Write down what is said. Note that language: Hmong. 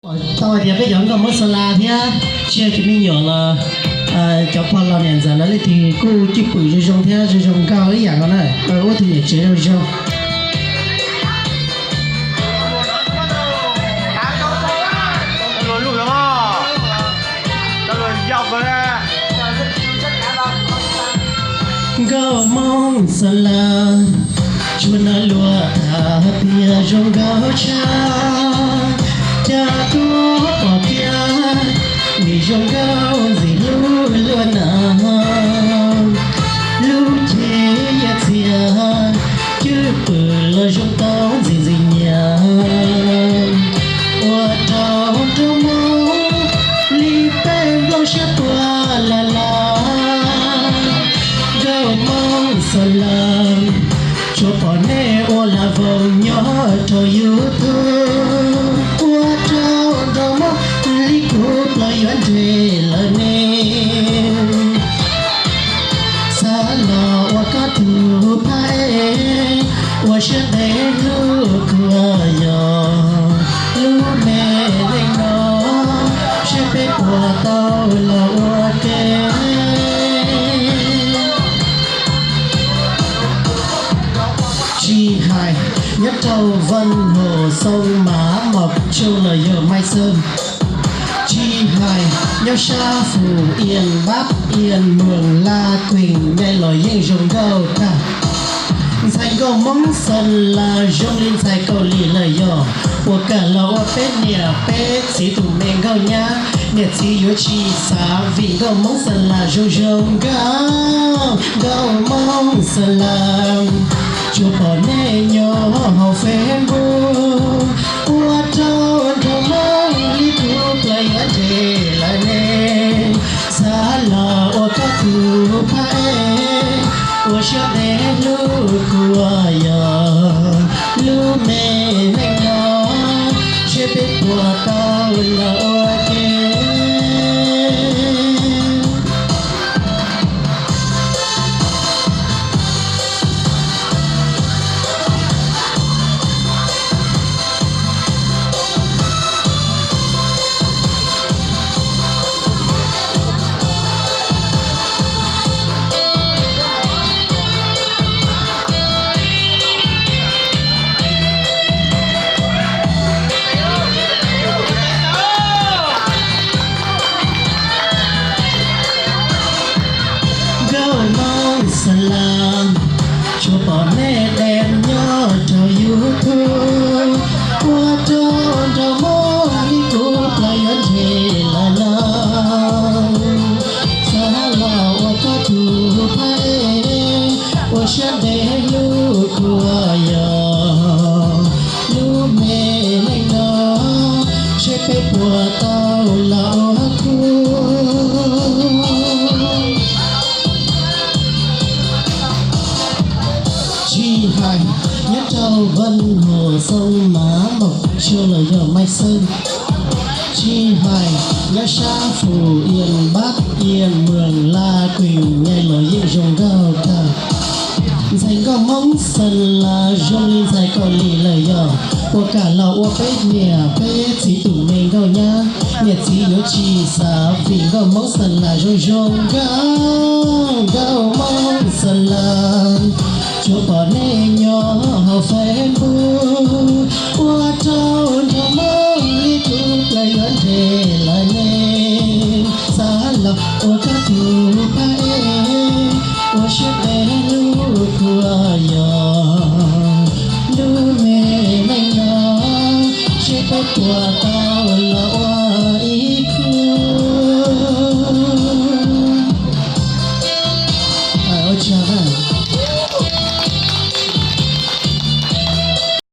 Tau hais tias peb cov nkauj Hmoob Xa La thiab tsis yog cov me nyuam los, cov pog laus niam ntxawm lawv leej twg kuj cwj pwm zoo zoo thiab zoo zoo nkauj ib yam no na, ua tus niam tsev zoo zoo. Nkauj Hmoob Xa La, tsuas nov luag tham tias zoo nkauj tshaj, cas tuaj pom tiag, nim zoo nkauj ntxim hlub luaj na. Lub cev yav txias, cwj pwm los zoo tau ntxim ntxim nyiam, ua rau nraug Hmoob li peb nplooj siab puag laj laj. Nkauj Hmoob Xa La, tsuas pom nej ua lam voos nyob rau YouTube, ua rau nraug Hmoob li kuv plaub yuav nres lawm ne. Xav los ua koj tus phab ej, ua siab ntev hlub kuv yog lub me neej no, seb peb puas tau los ua ke. Tsis hais nyob rau Vaj Hom Xoo Mav Mom Tsoo los yog Maiv Xeeb, tsis hais nyob sab Fum Ias Npab Ias Moos Laj Khees Nyaj los yeej zoo nkauj tag. Ntxhais nkauj Hmoob Xa La zoo li ntxhais Kaus Lim lawm yog, puas kam los ua peb niam peb txiv tus me nkauj nyab, niam txiv yuav tsis xav vim nkauj Hmoob Xa La zoo zoo nkauj. Nkauj Hmoob Xa La, tsuas pom nej nyob hauv Facebook, ua rau nraug Hmoob li kuv plaub yuav nres lawm ne. Xav los ua koj tus phab ej, ua siab ntev hlub kuv yog lub me neej no, seb peb puas tau los ua ke. Nkauj Hmoob Xa La, tsuas pom nej dheev nyob rau YouTube, ua rau nraug Hmoob li kuv plaub yuav nres lawm lauj. Xav los ua koj tus phab ej, ua siab ntev hlub kuv yog lub me neej no, seb peb puas tau los ua khub. Tsis hais nyob rau Vaj Hom Xoo Mav Mom Tsoo los yog Maiv Xeeb, tsis hais nyob sab Fum Ias Npab Ias Moos Laj Khees Nyaj los yeej zoo nkauj tag. Ntxhais nkauj Hmoob Xa La zoo li ntxhais Kaus Lim lawm yog, puas kam los ua peb niam peb txiv tus me nkauj nyab, niam txiv yuav tsis xav vim nkauj Hmoob Xa La zoo zoo nkauj. Nkauj Hmoob Xa La, tsuas pom nej nyob hauv Facebook, ua rau nraug Hmoob li kuv plaub yuav nres lawm ne. Xav los ua koj tus phab ej, ua siab ntev hlub kuv yog lub me neej no, seb peb puas tau los ua